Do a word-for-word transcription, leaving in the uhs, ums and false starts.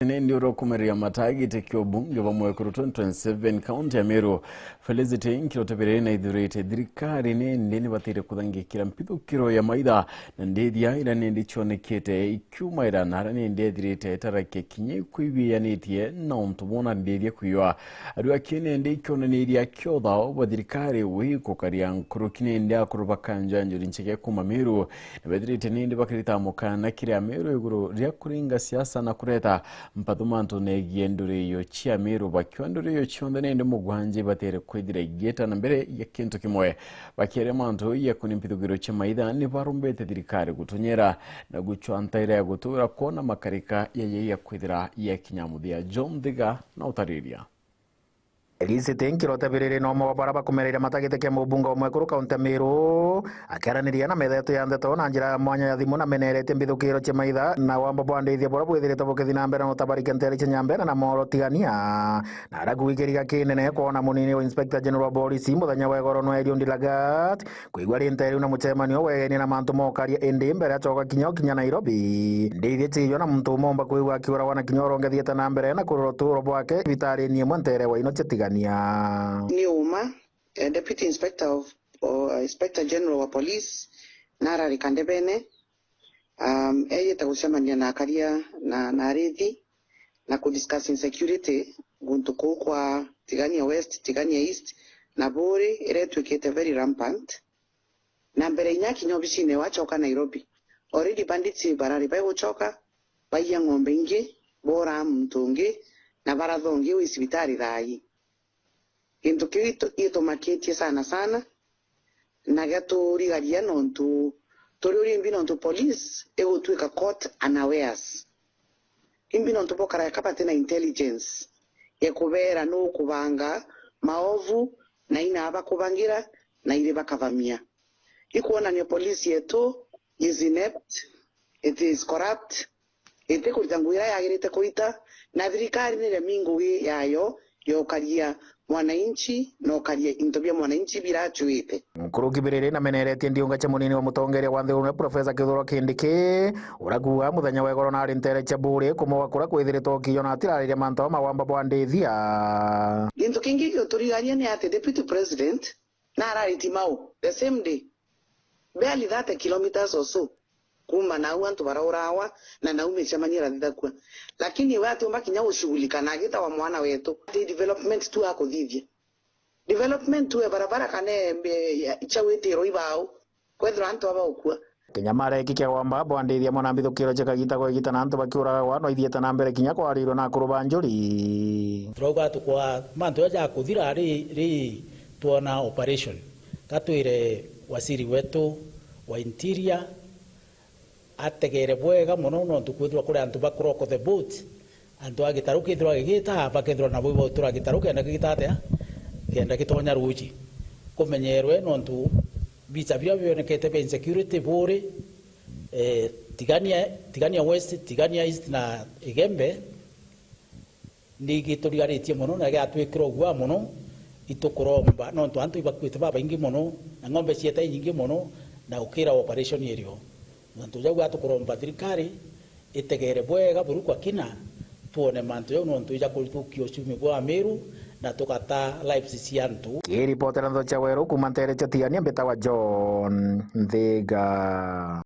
Nindi uria ukumereria mata giti kia ubunge bwa mwekuru twenty twenty-seven kaunti ya Meru, Felicity Nkirotebere naithurite thirikari nindi nibatire kuthangikira mpithukiro ya maitha na ndithia iria nindi cionekete ikiumaira na aria nindi ethirite etarakia kinya ikwibianitie na untu bwona ndithia kwiywa. Aru aki nindi ikionaniria kia uthao bwa thirikari wi kukaria nkuruki nindi akuru ba kanja njuri ncheke kuma Meru. Nibethirite nindi bakirita mukana kiri Ameru iguru ria kuringa siasa na kureta mpathu mantu negie nduriyo cia Ameru, bakiwa nduriyo cionthe nindi mugwanja ibatere kwithira igieta na mbere ya kintu kimwe. Bakiaria mantu ya kuni mpithukiro cia maitha, nibarumbite thirikari gutunyera na gucwa ntaira ya gutura kwona makarika ya yei ya kwithira ya kinya muthia. John Thiga na utariria. Felicity Nkirotebere ni umwe wa baria bakumereria mata giti kia mubunge wa mwekuru kaunti ya Meru. Akiaraniria na metha yetu ya ndeto na njira ya mwanya ya thimu, nameneretie mbithukiro cia maitha na wamba bwa ndithia buria bwithiritwe bukithi na mbere na utabarike ntere cia Nyambene na Moro Tigania. Na arakuigiriga kinene kwona munini wa Inspector General wa Polisi muthenya wa igoro nwa Eliud Lagat, kwigua rinta riu na mucemanio wegenie na mantu mokaria, indi mbere acoka kinya ukinya Nairobi, ndithia ciiywa na muntu umwe umba kwigua akiuragwa na kinya urongethiete na mbere na kurora uturo bwake thibitarini imwe ntere wa ino cia Tigania. Ni uma, eh, Deputy Inspector of, or, uh, Inspector General wa Police, nararika ndebene, um, eyite gucemania na akaria na, na arithi na ku discuss insecurity guntu kuu kwa Tigania West, Tigania East na Buuri iria itwikite very rampant. Na mbere inya kinya obicine wacoka Nairobi, already bandits barari baigucoka, baiya ng'ombe ingi, boraa muntu ungi, na baratha ungi wi cibitari thaa ii. Gintu kiu itu-, gitumakitie sana sana, na giaturigaria nontu turi uri imbi nontu police igutwika caught unawares. Imbi nontu bokaraga ka bati na intelligence ya kubeera nuu ukubanga maovu, na ina abakubangira, na iri bakavamia. Ikwonania police yetu is inept, it is corrupt, itikurita ngugi iria yagirite kurita, na thirikari ni remi ngugi yayo yokaria mwananchi, na ukaria into bia mwananchi birachuite. Nkuruki biriri na meneretie ndiunga cia munini wa mutongeria wa nthiguru, Profesa Kithure Kindiki, uria kuuga muthenya wa igoro nari ntere cia Buuri kumwe gwa kuria kwithiritwe ukiyo na atirariria mantu ma wamba bwa ndithia. Gintu kingi giuturigania ni ati Deputy President narari Timau the same day, barely thirty kilometers or so, kuma nau antu baraurawa na nau micemanio irathithakua. Lakini we atiumba kinya gushughulika na agitawa mwana wetu. Ati development tu akuthithia. Development tu e barabara kana e, e, cia witirwa ibau, kwethirwa antu aba ukua. Kinya mareki kia wamba bwa ndithia mwana mbithukiro cia kagita gwa igita na antu bakiuragwa no ithiete na mbere kinya kwarirwa na akuru ba njuri. Turauga tukwa mantu ja jakuthira ri, ri twona operation. Katwire waziri wetu wa interior ategere bwega mono, nontu kwithirwa kuri antu ba crock the boat, antu a gitaru kithirwa gigita, bakethirwa nabo ibautura gitaru kenda gigita atia, kenda gitonya ruuji. Kumenyerwe nontu visa biria bionekete bia insecurity Buuri, eh, Tigania, Tigania West, Tigania East na Igembe, ni giturigaritie mono na giatwikira ugua mono. Itukuromba nontu antu ibakuite babaingi mono na ng'ombe ciete inyingi mono, na ukira operation irio. Mantu jau atukuromba thirikari itegere bwega buru kwa kina, twone mantu jau nontu ija kuthukia uchumi bwa Meru na tugata lives cia antu. Kiripotera Ntho cia Weru kuma ntere cia Tigania, mbitawa John Nthiga.